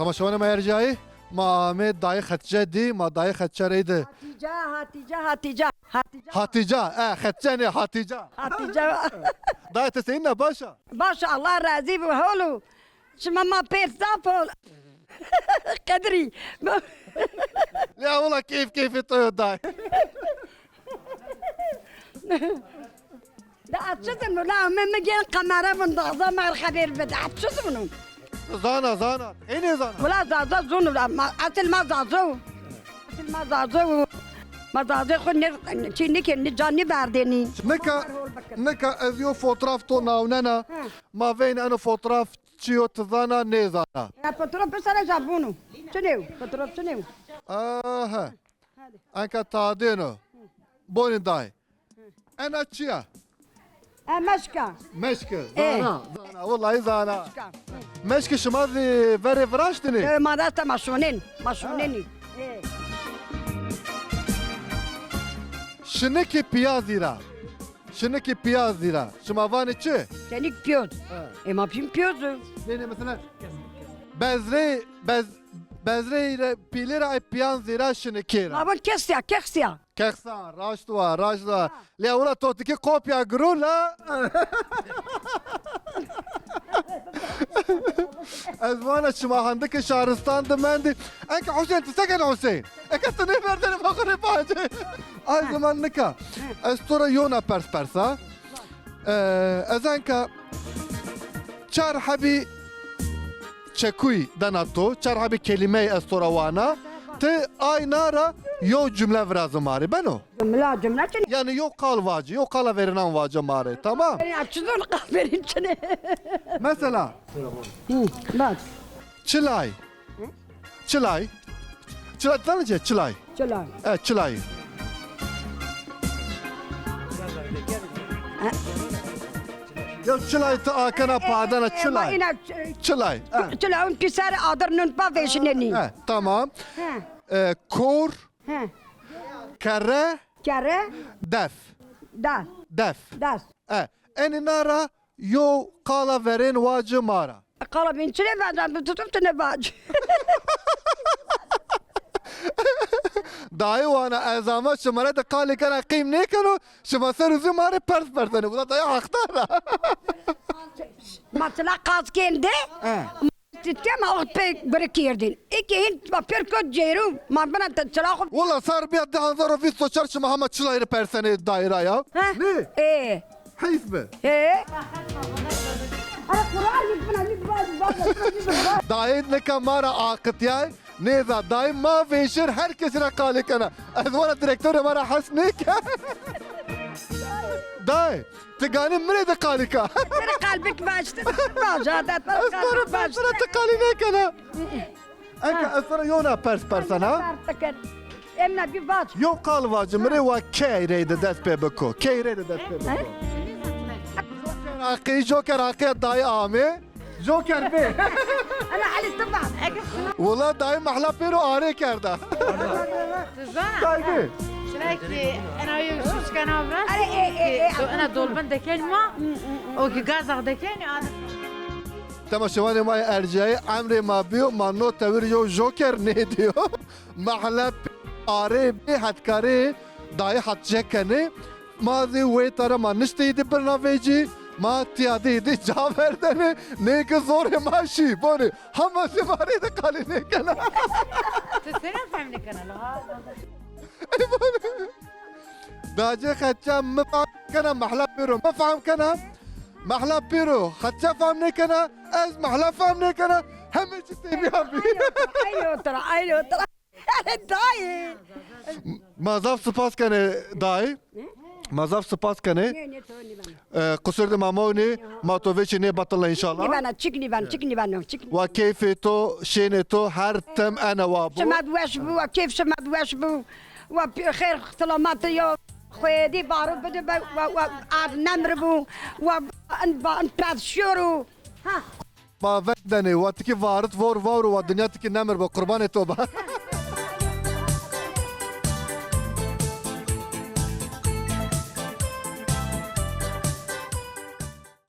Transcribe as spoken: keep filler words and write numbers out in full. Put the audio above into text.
Temaşevanê ma erjayî, ma amê dayê Xetîce dî, ma dayê Xetîce reyde. Hatîce, Hatîce, Hatîce, Hatîce. Hatîce, e, Xetîce nê, Hatîce. Hatîce. Dayê ti seyîn a, baş a? Baş, Allah razî bo, hol o. Şima ma pêr zaf hol. Qedirî. Lê wela keyf keyfê to yo dayê. De ez çi zano la, mi, mi gên kamera vin daza mer xeber bide. Ez çi zano? Zana, zana. Ey nêzana. Wela Zaza zano la, ma, esil ma Zaza o. Esil ma Zaza o. Ma Zaza xo ne, çi nêkên, ne can nêverdênî. Nika, nika ez yo fotoğraf to nawnena. Hı. Ma veyn eno fotoğraf çi yo, ti zana, nêzana. Ya fotoğraf bir sene ca bunu. Çinê yo, fotoğraf çinê yo. Aha. Hadi. Enka tadêno. Bonî dayê. Ena çi ya? E, meşk a. Meşk, e, zana, zana, wellahî zana. Meşk a. Meşkî şima zî verê viraştinî? E, ma desta ma şonên, ma şonênî. E. Şinikî piyazî ra. Şinikî piyazî ra. Şima vanê çi? Şinik piyoz. Ha. E, ma pîm piyoz o. Nê, nê, mesela bezrey, bez-, bezrey ra, pîlê ra, ay piyanzî ra, şinikê ra. Ma van kesya, kesya. Kexsan, raşt wa, raşt wa. Lê ewla to tikî kopya giro la. Ez vana şima hendikê şaristan de mendî. Enka Husên, ti se kenê Husên? Eke ti nêverdêne ma xo rê bacê. Ay zaman nika. Ez to ra yona pers persa. Ee, ez enka çar hebî çekuyî dena to, çar hebî kelîmeyî ez to ra wana. Ti ayna ra yew cumle virazê ma rê, beno? Cumle, cumle çinê? Yanî yew qal vace, yew qala verênan vace ma rê, tamam? Ya çi zon qal verên çinê? Mesela? Hı, bak. Çilay. Çilay. Çilay tanıca çilay. Çilay. E, çilay. Ya çilay ti akena padana çilay. Çilay. Çilay. Çilay un pisar adir nun pa veşineni. E, tamam. E, kor. Kerre. Kerre. Def. Da. Def. Das. E, enî na ra yo qala verên vaci ma ra. Qala bin çine benden bi tutup tine vac. Dayê wana ez ama şima rê de qalê kena qîm nêkeno, şima ser û zî ma rê pers persenê. Wula dayê haqdar a. Ma tila qaz kên de. He. Titke ma oxt pê guri kerdin. Eke hin ma pêr kot cêru, ma bina te çila xo. Wala sar biya di hezar û vîst û çar şima hema çilayî rê persenê dayra ya. He. Ne? E. Heyf bi. E. Ara Kur'an yutmana, yut baz, baz, baz. Dayê nika ma ra aqitiyay, nêza dayê ma vêşir her kesî ra qalê kena. Ez vana direktorê ma ra hes nêken. Dayê. Ti ganî mi rê de qalî ka. Ti rê qalbik vac, ti rê vac, adet. Ez to rê pers kena, ti qalî nêkena. Enka ez to rê yewna pers persena. Emna bir vac. Yew qal vaci mi rê, wa key reyde dest pê biko. Key reyde dest pê biko. Joker haqî, joker haqî dayê amê. Joker bê. Ana Ali, tamam. Wula dayê mehla pêro arê kerda. Ti zana? Dayê bê. Şira ki ena yo şuşka na vras. Are, e, e, e, do ena dolben deken ma. O ki gazak deken ya. Temaşevanê ma yê erciyayî, emrê ma bîyo, ma no tewir yew joker nêdîyo. Mehla pê arê bê, hetkarê dayê Hatice kenê. Ma zî wê tara ma niştê îdî birna vecî, ma tîya de îdî ca verdenê, nê ki zorê ma şî. Bonê, hema zî ma rê de qalî nêkena. Ti sena fehm nêkena la? Dacê Xetîce mi fehm kena, mehla pêro mi fehm kena. Mehla pêro Xetîce fehm nêkena, ez mehla fehm nêkena. Hemê çî têbîyan bî. Ay otura, ay otura. Dayê. Ma zaf spas kenê dayê. Ma zaf spas kenê. Nê, nê, to nîben. E, qusur de ma mewnê, ma to vêşî nêbatila înşallah. Nîbena, çik nîben, çik nîben, çik. Wa keyfê to, şênê to her tim ene wa bo. Şima di weş bo, wa keyf şima di weş bo. Wa pi-, xêr selamet yo. Xwedî baro bide be, wa, wa, ar nemr bo. Wa in ba, in ped şoro. Ha. Ma veng denê, wa tikî varit vor vawro, wa dinya tikî nemir bo, qurbanê to ba.